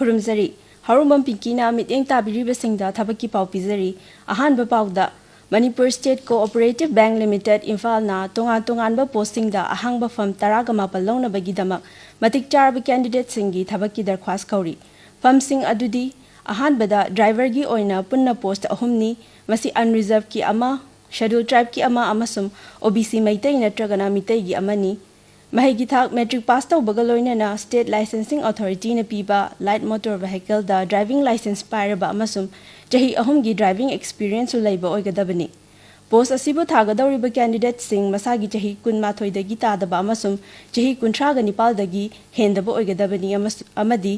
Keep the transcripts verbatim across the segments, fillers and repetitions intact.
ꯈꯨꯔꯨꯝꯖꯔꯤ꯫ ꯍꯥꯎꯔꯨꯝꯕꯝ ꯄꯤꯡꯀꯤꯅ ꯃꯤꯠꯌꯦꯡ ꯇꯥꯕꯤꯔꯤꯕꯁꯤꯡꯗ ꯊꯕꯛꯀꯤ ꯄꯥꯎ ꯄꯤꯖꯔꯤ꯫ ꯑꯍꯥꯟꯕ ꯄꯥꯎꯗ, Manipur state cooperative bank limited ꯏꯝꯐꯥꯜꯅ ꯇꯣꯉꯥꯟ ꯇꯣꯉꯥꯟꯕ ꯄꯣꯁꯁꯤꯡꯗ ꯑꯍꯥꯡꯕ ꯐꯝ ꯇꯔꯥꯒ ꯃꯥꯄꯜ ꯂꯧꯅꯕꯒꯤꯗꯃꯛ ꯃꯇꯤꯛ ꯆꯥꯔꯕ ꯀꯦꯟꯗꯤꯗꯦꯠꯁꯤꯡꯒꯤ ꯊꯕꯛꯀꯤ ꯗꯔꯈ꯭ꯋꯥꯁ ꯀꯧꯔꯤ꯫ ꯐꯝꯁꯤꯡ ꯑꯗꯨꯗꯤ, ꯑꯍꯥꯟꯕꯗ, ꯗ꯭ꯔꯥꯏꯚꯔꯒꯤ ꯑꯣꯏꯅ ꯄꯨꯟꯅ ꯄꯣꯁ ꯑꯍꯨꯝꯅꯤ꯫ ꯃꯁꯤ ꯑꯟꯔꯤꯖꯔꯚꯀꯤ ꯑꯃ, ꯁꯦꯗ꯭ꯌꯨꯜ ꯇ꯭ꯔꯥꯏꯕꯀꯤ ꯑꯃ ꯑꯃꯁꯨꯡ ꯑꯣ ꯕꯤ ꯁꯤ ꯃꯩꯇꯩ ꯅꯠꯇ꯭ꯔꯒꯅ ꯃꯤꯇꯩꯒꯤ ꯑꯃꯅꯤ꯫ ꯃꯍꯩꯒꯤ ꯊꯥꯛ ꯃꯦꯇ꯭ꯔꯤꯛ ꯄꯥꯁ ꯇꯧꯕꯒ ꯂꯣꯏꯅꯅ ꯁ꯭ꯇꯦꯠ ꯂꯥꯏꯁꯦꯟꯁꯤꯡ ꯑꯣꯊꯣꯔꯤꯇꯤꯅ ꯄꯤꯕ ꯂꯥꯏꯠ ꯃꯣꯇꯣꯔ ꯚꯦꯍꯤꯀꯜꯗ ꯗ꯭ꯔꯥꯏꯚꯤꯡ ꯂꯥꯏꯁꯦꯟꯁ ꯄꯥꯏꯔꯕ ꯑꯃꯁꯨꯡ ꯆꯍꯤ ꯑꯍꯨꯝꯒꯤ ꯗ꯭ꯔꯥꯏꯚꯤꯡ ꯑꯦꯛꯁꯄꯤꯔꯤꯌꯦꯟꯁꯁꯨ ꯂꯩꯕ ꯑꯣꯏꯒꯗꯕꯅꯤ꯫ ꯄꯣꯁ ꯑꯁꯤꯕꯨ ꯊꯥꯒꯗꯧꯔꯤꯕ ꯀꯦꯟꯗꯤꯗꯦꯠꯁꯤꯡ ꯃꯁꯥꯒꯤ ꯆꯍꯤ ꯀꯨꯟꯃꯥꯊꯣꯏꯗꯒꯤ ꯇꯥꯗꯕ ꯑꯃꯁꯨꯡ ꯆꯍꯤ ꯀꯨꯟꯊ꯭ꯔꯥꯒ ꯅꯤꯄꯥꯜꯗꯒꯤ ꯍꯦꯟꯗꯕ ꯑꯣꯏꯒꯗꯕꯅꯤ ꯑꯃꯁꯨ-, ꯑꯃꯗꯤ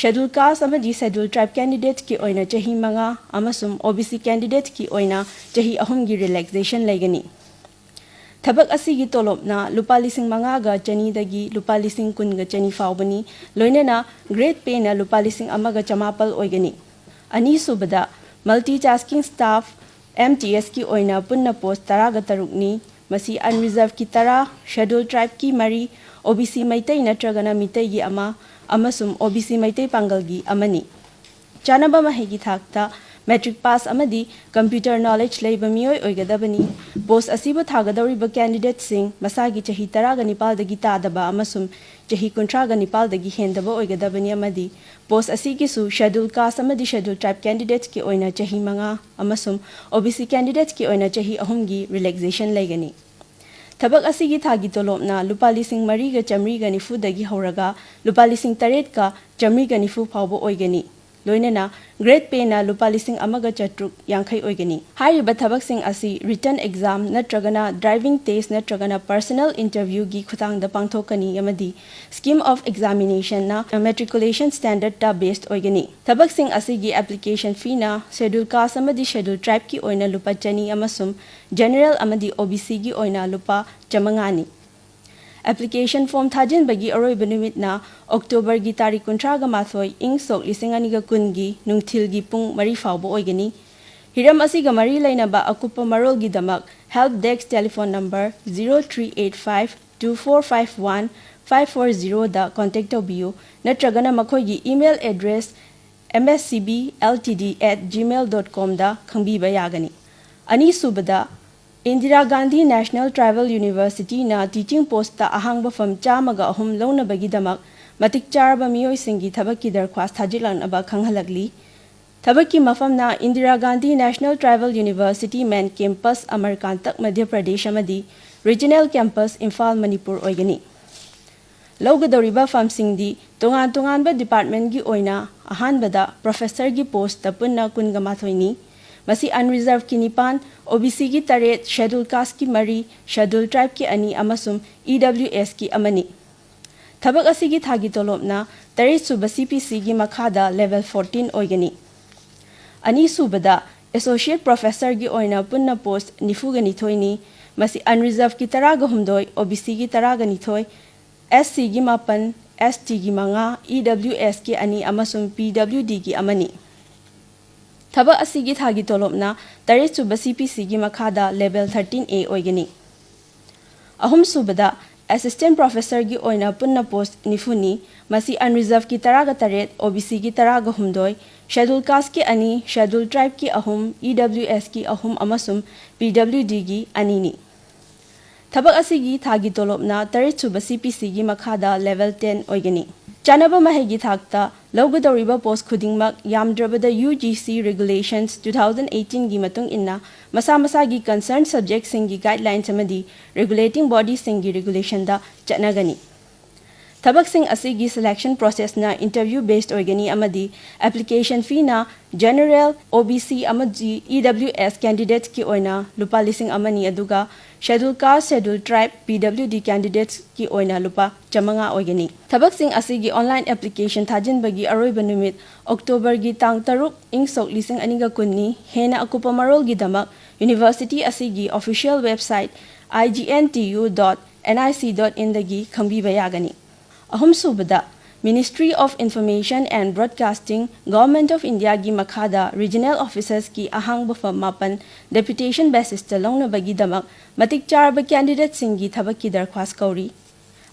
ꯁꯦꯗ꯭ꯌꯨꯜ ꯀꯥꯁ ꯑꯃꯗꯤ ꯁꯦꯗ꯭ꯌꯨꯜ ꯇ꯭ꯔꯥꯏꯕ ꯀꯦꯟꯗꯤꯗꯦꯠꯀꯤ ꯑꯣꯏꯅ ꯆꯍꯤ ꯃꯉꯥ ꯑꯃꯁꯨꯡ ꯑꯣ ꯕꯤ ꯁꯤ ꯀꯦꯟꯗꯤꯗꯦꯠꯀꯤ ꯑꯣꯏꯅ ꯆꯍꯤ ꯑꯍꯨꯝꯒꯤ ꯔꯤꯂꯦꯛꯁꯦꯁꯟ ꯂꯩꯒꯅꯤ꯫ ꯊꯕꯛ ꯑꯁꯤꯒꯤ ꯇꯣꯂꯣꯞꯅ ꯂꯨꯄꯥ ꯂꯤꯁꯤꯡ ꯃꯉꯥꯒ ꯆꯅꯤꯗꯒꯤ ꯂꯨꯄꯥ ꯂꯤꯁꯤꯡ ꯀꯨꯟꯒ ꯆꯅꯤ ꯐꯥꯎꯕꯅꯤ, ꯂꯣꯏꯅꯅ ꯒ꯭ꯔꯦꯗ ꯄꯦꯅ ꯂꯨꯄꯥ ꯂꯤꯁꯤꯡ ꯑꯃꯒ ꯆꯃꯥꯄꯜ ꯑꯣꯏꯒꯅꯤ꯫ ꯑꯅꯤꯁꯨꯕꯗ, multi tasking staff, M T ꯑꯦꯁꯀꯤ ꯑꯣꯏꯅ ꯄꯨꯟꯅ ꯄꯣꯁ ꯇꯔꯥꯒ ꯇꯔꯨꯛꯅꯤ꯫ ꯃꯁꯤ ꯑꯟꯔꯤꯖꯔꯚꯀꯤ ꯇꯔꯥ, ꯁꯦꯗ꯭ꯌꯨꯜ ꯇ꯭ꯔꯥꯏꯕꯀꯤ ꯃꯔꯤ, ꯑꯣ ꯕꯤ ꯁꯤ ꯃꯩꯇꯩ ꯅꯠꯇ꯭ꯔꯒꯅ ꯃꯤꯇꯩꯒꯤ ꯑꯃ ꯑꯃꯁꯨꯡ ꯑꯣ ꯕꯤ ꯁꯤ ꯃꯩꯇꯩ ꯄꯥꯡꯒꯜꯒꯤ ꯑꯃꯅꯤ꯫ ꯆꯥꯅꯕ ꯃꯍꯩꯒꯤ ꯊꯥꯛꯇ ꯃꯦꯇ꯭ꯔꯤꯛ ꯄꯥꯁ ꯑꯃꯗꯤ ꯀꯝꯄ꯭ꯌꯨꯇꯔ ꯅꯣꯂꯦꯖ ꯂꯩꯕ ꯃꯤꯑꯣꯏ ꯑꯣꯏꯒꯗꯕꯅꯤ꯫ ꯄꯣꯁ ꯑꯁꯤꯕꯨ ꯊꯥꯒꯗꯧꯔꯤꯕ ꯀꯦꯟꯗꯤꯗꯦꯠꯁꯤꯡ ꯃꯁꯥꯒꯤ ꯆꯍꯤ ꯇꯔꯥꯒ ꯅꯤꯄꯥꯜꯗꯒꯤ ꯇꯥꯗꯕ ꯑꯃꯁꯨꯡ ꯆꯍꯤ ꯀꯨꯟꯊ꯭ꯔꯥꯒ ꯅꯤꯄꯥꯜꯗꯒꯤ ꯍꯦꯟꯗꯕ ꯑꯣꯏꯒꯗꯕꯅꯤ ꯑꯃꯗꯤ ꯄꯣꯁ ꯑꯁꯤꯒꯤꯁꯨ ꯁꯦꯗ꯭ꯌꯨꯜ ꯀꯥꯁ ꯑꯃꯗꯤ ꯁꯦꯗ꯭ꯌꯨꯜ ꯇ꯭ꯔꯥꯏꯕ ꯀꯦꯟꯗꯤꯗꯦꯠꯁꯀꯤ ꯑꯣꯏꯅ ꯆꯍꯤ ꯃꯉꯥ ꯑꯃꯁꯨꯡ ꯑꯣ ꯕꯤ ꯁꯤ ꯀꯦꯟꯗꯤꯗꯦꯠꯁꯀꯤ ꯑꯣꯏꯅ ꯆꯍꯤ ꯑꯍꯨꯝꯒꯤ ꯔꯤꯂꯦꯛꯁꯦꯁꯟ ꯂꯩꯒꯅꯤ꯫ ꯊꯕꯛ ꯑꯁꯤꯒꯤ ꯊꯥꯒꯤ ꯇꯣꯂꯣꯞꯅ ꯂꯨꯄꯥ ꯂꯤꯁꯤꯡ ꯃꯔꯤꯒ ꯆꯥꯃꯔꯤꯒ ꯅꯤꯐꯨꯗꯒꯤ ꯍꯧꯔꯒ ꯂꯨꯄꯥ ꯂꯤꯁꯤꯡ ꯇꯔꯦꯠꯀ ꯆꯥꯃꯔꯤꯒ ꯅꯤꯐꯨ ꯐꯥꯎꯕ ꯑꯣꯏꯒꯅꯤ, ꯂꯣꯏꯅꯅ ꯒ꯭ꯔꯦꯗ ꯄꯦꯅ ꯂꯨꯄꯥ ꯂꯤꯁꯤꯡ ꯑꯃꯒ ꯆꯥꯇ꯭ꯔꯨꯛ ꯌꯥꯡꯈꯩ ꯑꯣꯏꯒꯅꯤ꯫ ꯍꯥꯏꯔꯤꯕ ꯊꯕꯛꯁꯤꯡ ꯑꯁꯤ ꯔꯤꯇꯟ ꯑꯦꯛꯖꯥꯝ ꯅꯠꯇ꯭ꯔꯒꯅ ꯗ꯭ꯔꯥꯏꯚꯤꯡ ꯇꯦꯁ ꯅꯠꯇ꯭ꯔꯒꯅ ꯄꯔꯁꯅꯦꯜ ꯏꯟꯇꯔꯚ꯭ꯌꯨꯒꯤ ꯈꯨꯠꯊꯥꯡꯗ ꯄꯥꯡꯊꯣꯛꯀꯅꯤ ꯑꯃꯗꯤ ꯁ꯭ꯀꯤꯝ ꯑꯣꯐ ꯑꯦꯛꯖꯥꯃꯤꯅꯦꯁꯟꯅ ꯃꯦꯇ꯭ꯔꯤꯀꯨꯂꯦꯁꯟ ꯁ꯭ꯇꯦꯟꯗꯔꯗꯇ ꯕꯦꯁ ꯑꯣꯏꯒꯅꯤ꯫ ꯊꯕꯛꯁꯤꯡ ꯑꯁꯤꯒꯤ ꯑꯦꯄ꯭ꯂꯤꯀꯦꯁꯟ ꯐꯤꯅ ꯁꯦꯗ꯭ꯌꯨꯜ ꯀꯥꯁ ꯑꯃꯗꯤ ꯁꯦꯗ꯭ꯌꯨꯜ ꯇ꯭ꯔꯥꯏꯕꯀꯤ ꯑꯣꯏꯅ ꯂꯨꯄꯥ ꯆꯅꯤ ꯑꯃꯁꯨꯡ ꯖꯦꯅꯔꯦꯜ ꯑꯃꯗꯤ ꯑꯣ ꯕꯤ ꯁꯤꯒꯤ ꯑꯣꯏꯅ ꯂꯨꯄꯥ ꯆꯥꯃꯉꯥꯅꯤ꯫ ꯑꯦꯄ꯭ꯂꯤꯀꯦꯁꯟ ꯐꯣꯔꯝ ꯊꯥꯖꯤꯟꯕꯒꯤ ꯑꯔꯣꯏꯕ ꯅꯨꯃꯤꯠꯅ ꯑꯣꯛꯇꯣꯕꯔꯒꯤ ꯇꯥꯔꯤꯛ ꯀꯨꯟꯊ꯭ꯔꯥꯒ ꯃꯥꯊꯣꯏ, ꯏꯪ ꯁꯣꯛ ꯂꯤꯁꯤꯡ ꯑꯅꯤꯒ ꯀꯨꯟꯒꯤ ꯅꯨꯡꯊꯤꯜꯒꯤ ꯄꯨꯡ ꯃꯔꯤ ꯐꯥꯎꯕ ꯑꯣꯏꯒꯅꯤ꯫ ꯍꯤꯔꯝ ꯑꯁꯤꯒ ꯃꯔꯤ ꯂꯩꯅꯕ ꯑꯀꯨꯞꯄ ꯃꯔꯣꯜꯒꯤꯗꯃꯛ help desk telephone number zero three eight five two four five one five four zero ꯗ contact ꯇꯧꯕꯤꯌꯨ, ꯅꯠꯇ꯭ꯔꯒꯅ ꯃꯈꯣꯏꯒꯤ email address M S C B L T D at gmail dot com ꯗ ꯈꯪꯕꯤꯕ ꯌꯥꯒꯅꯤ꯫ ꯑꯅꯤꯁꯨꯕꯗ, Indira Gandhi National Tribal University ꯅ teaching post ꯇ ꯑꯍꯥꯡꯕ ꯐꯝ ꯆꯥꯝꯃꯒ ꯑꯍꯨꯝ ꯂꯧꯅꯕꯒꯤꯗꯃꯛ ꯃꯇꯤꯛ ꯆꯥꯔꯕ ꯃꯤꯑꯣꯏꯁꯤꯡꯒꯤ ꯊꯕꯛꯀꯤ ꯗꯔꯈ꯭ꯋꯥꯁ ꯊꯥꯖꯤꯜꯂꯛꯅꯕ ꯈꯪꯍꯜꯂꯛꯂꯤ꯫ ꯊꯕꯛꯀꯤ ꯃꯐꯝꯅ Indira Gandhi National Tribal University Main Campus, Amarkantak, Madhya Pradesh ꯑꯃꯗꯤ Regional Campus, ꯏꯝꯐꯥꯜ, ꯃꯅꯤꯄꯨꯔ ꯑꯣꯏꯒꯅꯤ꯫ ꯂꯧꯒꯗꯧꯔꯤꯕ ꯐꯝꯁꯤꯡꯗꯤ ꯇꯣꯉꯥꯟ ꯇꯣꯉꯥꯟꯕ department ꯀꯤ ꯑꯣꯏꯅ ꯑꯍꯥꯟꯕꯗ professor ꯒꯤ post ꯇ ꯄꯨꯟꯅ ꯀꯨꯟꯒ ꯃꯥꯊꯣꯏꯅꯤ꯫ ꯃꯁꯤ unreserved ꯀꯤ ꯅꯤꯄꯥꯟ, O B C ꯒꯤ ꯇꯔꯦꯠ, Scheduled Caste ꯀꯤ ꯃꯔꯤ, Scheduled Tribe ꯀꯤ ꯑꯅꯤ ꯑꯃꯁꯨꯡ E W S ꯀꯤ ꯑꯃꯅꯤ꯫ ꯊꯕꯛ ꯑꯁꯤꯒꯤ ꯊꯥꯒꯤ ꯇꯣꯂꯣꯞꯅ ꯇꯔꯦꯠꯁꯨꯕ C P C ꯒꯤ ꯃꯈꯥꯗ level fourteen ꯑꯣꯏꯒꯅꯤ꯫ ꯑꯅꯤꯁꯨꯕꯗ, associate professor ꯒꯤ ꯑꯣꯏꯅ ꯄꯨꯟꯅ post ꯅꯤꯐꯨꯒ ꯅꯤꯊꯣꯏꯅꯤ꯫ ꯃꯁꯤ unreserved ꯀꯤ ꯇꯔꯥꯒ ꯍꯨꯝꯗꯣꯏ, O B C ꯒꯤ ꯇꯔꯥꯒ ꯅꯤꯊꯣꯏ, S C ꯒꯤ ꯃꯥꯄꯟ, S T ꯒꯤ ꯃꯉꯥ, E W S ꯀꯤ ꯑꯅꯤ ꯑꯃꯁꯨꯡ P W D ꯒꯤ ꯑꯃꯅꯤ꯫ ꯊꯕꯛ ꯑꯁꯤꯒꯤ ꯊꯥꯒꯤ ꯇꯣꯂꯣꯞꯅ ꯇꯔꯦꯠꯁꯨꯕ C P C ꯒꯤ ꯃꯈꯥꯗ level thirteen A ꯑꯣꯏꯒꯅꯤ꯫ ꯑꯍꯨꯝꯁꯨꯕꯗ, assistant professor ꯒꯤ ꯑꯣꯏꯅ ꯄꯨꯟꯅ post ꯅꯤꯐꯨꯅꯤ꯫ ꯃꯁꯤ unreserved ꯀꯤ ꯇꯔꯥꯒ ꯇꯔꯦꯠ, O B C ꯒꯤ ꯇꯔꯥꯒ ꯍꯨꯝꯗꯣꯏ, Scheduled Caste ꯀꯤ ꯑꯅꯤ, Scheduled Tribe ꯀꯤ ꯑꯍꯨꯝ, E W S ꯀꯤ ꯑꯍꯨꯝ ꯑꯃꯁꯨꯡ P W D ꯒꯤ ꯑꯅꯤꯅꯤ꯫ ꯊꯕꯛ ꯑꯁꯤꯒꯤ ꯊꯥꯒꯤ ꯇꯣꯂꯣꯞꯅ ꯇꯔꯦꯠꯁꯨꯕ C P C ꯒꯤ ꯃꯈꯥꯗ level ten ꯑꯣꯏꯒꯅꯤ꯫ ꯆꯥꯅꯕ ꯃꯍꯩꯒꯤ ꯊꯥꯛꯇ ꯂꯧꯒꯗꯧꯔꯤꯕ post ꯈꯨꯗꯤꯡꯃꯛ ꯌꯥꯝꯗ꯭ꯔꯕꯗ U G C Regulations two thousand eighteen ꯒꯤ ꯃꯇꯨꯡ ꯏꯟꯅ ꯃꯁꯥ ꯃꯁꯥꯒꯤ concerned subject ꯁꯤꯡꯒꯤ guidelines ꯑꯃꯗꯤ regulating body ꯁꯤꯡꯒꯤ regulation ꯗ ꯆꯠꯅꯒꯅꯤ꯫ ꯊꯕꯛꯁꯤꯡ ꯑꯁꯤꯒꯤ selection process ꯅ interview based ꯑꯣꯏꯒꯅꯤ ꯑꯃꯗꯤ application fee ꯅ general, O B C ꯑꯃꯗꯤ E W S candidates ꯀꯤ ꯑꯣꯏꯅ ꯂꯨꯄꯥ ꯂꯤꯁꯤꯡ ꯑꯃꯅꯤ, ꯑꯗꯨꯒ Scheduled Caste, Scheduled Tribe, P W D candidates ꯀꯤ ꯑꯣꯏꯅ ꯂꯨꯄꯥ ꯆꯥꯃꯉꯥ ꯑꯣꯏꯒꯅꯤ꯫ ꯊꯕꯛꯁꯤꯡ ꯑꯁꯤꯒꯤ online application ꯊꯥꯖꯤꯟꯕꯒꯤ ꯑꯔꯣꯏꯕ ꯅꯨꯃꯤꯠ October ꯒꯤ ꯇꯥꯡ ꯇꯔꯨꯛ, ꯏꯪ ꯁꯣꯛ ꯂꯤꯁꯤꯡ ꯑꯅꯤꯒ ꯀꯨꯟꯅꯤ꯫ ꯍꯦꯟꯅ ꯑꯀꯨꯞꯄ ꯃꯔꯣꯜꯒꯤꯗꯃꯛ university ꯑꯁꯤꯒꯤ official website I G N T U dot N I C dot in ꯗꯒꯤ ꯈꯪꯕꯤꯕ ꯌꯥꯒꯅꯤ꯫ ꯑꯍꯨꯝꯁꯨꯕꯗ, Ministry of Information and Broadcasting, Government of India ꯒꯤ ꯃꯈꯥꯗ regional offices ꯀꯤ ꯑꯍꯥꯡꯕ ꯐꯝ ꯃꯥꯄꯟ deputation basis ꯇ ꯂꯧꯅꯕꯒꯤꯗꯃꯛ ꯃꯇꯤꯛ ꯆꯥꯔꯕ candidate ꯁꯤꯡꯒꯤ ꯊꯕꯛꯀꯤ ꯗꯔꯈ꯭ꯋꯥꯁ ꯀꯧꯔꯤ꯫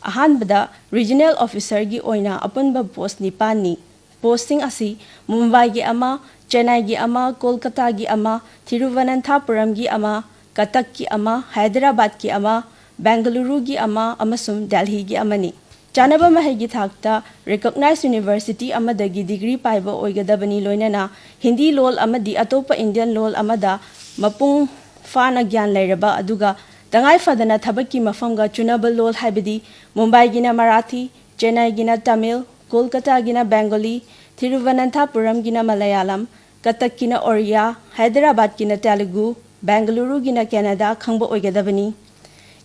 ꯑꯍꯥꯟꯕꯗ ꯔꯤꯖꯅꯦꯜ ꯑꯣꯐꯤꯁꯔꯒꯤ ꯑꯣꯏꯅ ꯑꯄꯨꯟꯕ ꯄꯣꯁ ꯅꯤꯄꯥꯟꯅꯤ꯫ ꯄꯣꯁꯁꯤꯡ ꯑꯁꯤ ꯃꯨꯝꯕꯥꯏꯒꯤ ꯑꯃ, ꯆꯦꯟꯅꯥꯏꯒꯤ ꯑꯃ, ꯀꯣꯜꯀꯇꯥꯒꯤ ꯑꯃ, ꯊꯤꯔꯨꯚꯅꯟꯊꯥꯄꯨꯔꯝꯒꯤ ꯑꯃ, ꯀꯇꯛꯀꯤ ꯑꯃ, ꯍꯥꯏꯗ꯭ꯔꯕꯥꯗꯀꯤ ꯑꯃ, ꯕꯦꯡꯒꯂꯨꯔꯨꯒꯤ ꯑꯃ ꯑꯃꯁꯨꯡ ꯗꯦꯜꯍꯤꯒꯤ ꯑꯃꯅꯤ꯫ ꯆꯥꯅꯕ ꯃꯍꯩꯒꯤ ꯊꯥꯛꯇ ꯔꯤꯀꯣꯒꯅꯥꯏꯖ ꯌꯨꯅꯤꯚꯔꯁꯤꯇꯤ ꯑꯃꯗꯒꯤ ꯗꯤꯒ꯭ꯔꯤ ꯄꯥꯏꯕ ꯑꯣꯏꯒꯗꯕꯅꯤ, ꯂꯣꯏꯅꯅ ꯍꯤꯟꯗꯤ ꯂꯣꯜ ꯑꯃꯗꯤ ꯑꯇꯣꯞꯄ ꯏꯟꯗꯤꯌꯟ ꯂꯣꯜ ꯑꯃꯗ ꯃꯄꯨꯡ ꯐꯥꯅ ꯒ꯭ꯌꯥꯟ ꯂꯩꯔꯕ ꯑꯗꯨꯒ ꯇꯉꯥꯏ ꯐꯗꯅ ꯊꯕꯛꯀꯤ ꯃꯐꯝꯒ ꯆꯨꯅꯕ ꯂꯣꯜ, ꯍꯥꯏꯕꯗꯤ ꯃꯨꯝꯕꯥꯏꯒꯤꯅ ꯃꯔꯥꯊꯤ, ꯆꯦꯟꯅꯥꯏꯒꯤꯅ ꯇꯥꯃꯤꯜ, ꯀꯣꯜꯀꯇꯥꯒꯤꯅ ꯕꯦꯡꯒꯣꯂꯤ, ꯊꯤꯔꯨꯚꯅꯟꯊꯥꯄꯨꯔꯝꯒꯤꯅ ꯃꯂꯌꯥꯂꯝ, ꯀꯇꯛꯀꯤꯅ ꯑꯣꯔꯤꯌꯥ, ꯍꯥꯏꯗ꯭ꯔꯕꯥꯗꯀꯤꯅ ꯇꯦꯂꯨꯒꯨ, ꯕꯦꯡꯒꯂꯨꯔꯨꯒꯤꯅ ꯀꯦꯅꯦꯗꯥ ꯈꯪꯕ ꯑꯣꯏꯒꯗꯕꯅꯤ꯫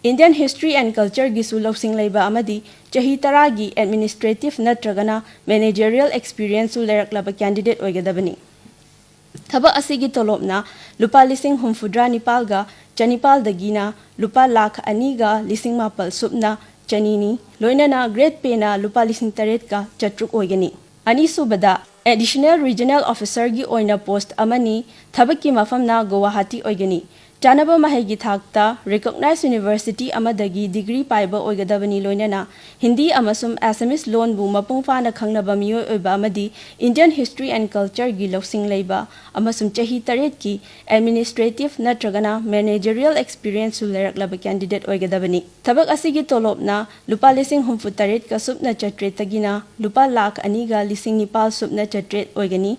ꯏꯟꯗꯤꯌꯟ ꯍꯤꯁꯇ꯭ꯔꯤ ꯑꯦꯟ ꯀꯜꯆꯔꯒꯤꯁꯨ ꯂꯧꯁꯤꯡ ꯂꯩꯕ ꯑꯃꯗꯤ ꯆꯍꯤ ꯇꯔꯥꯒꯤ ꯑꯦꯗꯃꯤꯅꯤꯁꯇ꯭ꯔꯦꯇꯤꯚ ꯅꯠꯇ꯭ꯔꯒꯅ ꯃꯦꯅꯦꯖꯔꯤꯌꯦꯜ ꯑꯦꯛꯁꯄꯤꯔꯤꯌꯦꯟꯁꯁꯨ ꯂꯩꯔꯛꯂꯕ ꯀꯦꯟꯗꯤꯗꯦꯠ ꯑꯣꯏꯒꯗꯕꯅꯤ꯫ ꯊꯕꯛ ꯑꯁꯤꯒꯤ ꯇꯣꯂꯣꯞꯅ ꯂꯨꯄꯥ ꯂꯤꯁꯤꯡ ꯍꯨꯝꯐꯨꯇꯔꯥ ꯅꯤꯄꯥꯜꯒ ꯆꯅꯤꯄꯥꯜꯗꯒꯤꯅ ꯂꯨꯄꯥ ꯂꯥꯈ ꯑꯅꯤꯒ ꯂꯤꯁꯤꯡ ꯃꯥꯄꯜ ꯁꯨꯞꯅ ꯆꯅꯤꯅꯤ, ꯂꯣꯏꯅꯅ ꯒ꯭ꯔꯦꯗ ꯄꯦꯅ ꯂꯨꯄꯥ ꯂꯤꯁꯤꯡ ꯇꯔꯦꯠꯀ ꯆꯥꯇ꯭ꯔꯨꯛ ꯑꯣꯏꯒꯅꯤ꯫ ꯑꯅꯤꯁꯨꯕꯗ, ꯑꯦꯗꯤꯁꯅꯦꯜ ꯔꯤꯖꯅꯦꯜ ꯑꯣꯐꯤꯁꯔꯒꯤ ꯑꯣꯏꯅ ꯄꯣꯁꯠ ꯑꯃꯅꯤ꯫ ꯊꯕꯛꯀꯤ ꯃꯐꯝꯅ ꯒꯨꯋꯥꯍꯥꯇꯤ ꯑꯣꯏꯒꯅꯤ꯫ ꯆꯥꯅꯕ ꯃꯍꯩꯒꯤ ꯊꯥꯛꯇ ꯔꯤꯀꯣꯒꯅꯥꯏꯖ ꯌꯨꯅꯤꯚꯔꯁꯤꯇꯤ ꯑꯃꯗꯒꯤ ꯗꯤꯒ꯭ꯔꯤ ꯄꯥꯏꯕ ꯑꯣꯏꯒꯗꯕꯅꯤ, ꯂꯣꯏꯅꯅ ꯍꯤꯟꯗꯤ ꯑꯃꯁꯨꯡ ꯑꯦꯁꯥꯃꯤꯁ ꯂꯣꯟꯕꯨ ꯃꯄꯨꯡ ꯐꯥꯅ ꯈꯪꯅꯕ ꯃꯤꯑꯣꯏ ꯑꯣꯏꯕ ꯑꯃꯗꯤ ꯏꯟꯗꯤꯌꯟ ꯍꯤꯁꯇ꯭ꯔꯤ ꯑꯦꯟ ꯀꯜꯆꯔꯒꯤ ꯂꯧꯁꯤꯡ ꯂꯩꯕ ꯑꯃꯁꯨꯡ ꯆꯍꯤ ꯇꯔꯦꯠꯀꯤ ꯑꯦꯗꯃꯤꯅꯤꯁꯇ꯭ꯔꯦꯇꯤꯚ ꯅꯠꯇ꯭ꯔꯒꯅ ꯃꯦꯅꯦꯖꯔꯤꯌꯦꯜ ꯑꯦꯛꯁꯄꯤꯔꯤꯌꯦꯟꯁꯁꯨ ꯂꯩꯔꯛꯂꯕ ꯀꯦꯟꯗꯤꯗꯦꯠ ꯑꯣꯏꯒꯗꯕꯅꯤ꯫ ꯊꯕꯛ ꯑꯁꯤꯒꯤ ꯇꯣꯂꯣꯞꯅ ꯂꯨꯄꯥ ꯂꯤꯁꯤꯡ ꯍꯨꯝꯐꯨ ꯇꯔꯦꯠꯀ ꯁꯨꯞꯅ ꯆꯥꯇ꯭ꯔꯦꯠꯇꯒꯤꯅ ꯂꯨꯄꯥ ꯂꯥꯈ ꯑꯅꯤꯒ ꯂꯤꯁꯤꯡ ꯅꯤꯄꯥꯜ ꯁꯨꯞꯅ ꯆꯥꯇ꯭ꯔꯦꯠ ꯑꯣꯏꯒꯅꯤ꯫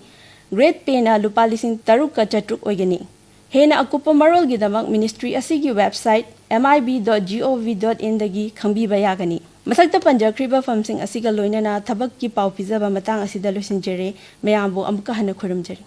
ꯒ꯭ꯔꯦꯗ ꯄꯦꯅ ꯂꯨꯄꯥ ꯂꯤꯁꯤꯡ ꯇꯔꯨꯛꯀ ꯆꯥꯇ꯭ꯔꯨꯛ ꯑꯣꯏꯒꯅꯤ꯫ ꯍꯦꯟꯅ ꯑꯀꯨꯞꯄ ꯃꯔꯣꯜꯒꯤꯗꯃꯛ ꯃꯤꯅꯤꯁꯇ꯭ꯔꯤ ꯑꯁꯤꯒꯤ website M I B dot G O V dot in ꯗꯒꯤ ꯈꯪꯕꯤꯕ ꯌꯥꯒꯅꯤ꯫ ꯃꯊꯛꯇ ꯄꯟꯖꯈ꯭ꯔꯤꯕ ꯐꯝꯁꯤꯡ ꯑꯁꯤꯒ ꯂꯣꯏꯅꯅ ꯊꯕꯛꯀꯤ ꯄꯥꯎ ꯄꯤꯖꯕ ꯃꯇꯥꯡ ꯑꯁꯤꯗ ꯂꯣꯏꯁꯤꯟꯖꯔꯦ꯫ ꯃꯌꯥꯝꯕꯨ ꯑꯃꯨꯛꯀ ꯍꯟꯅ ꯈꯨꯔꯨꯝꯖꯔꯤ꯫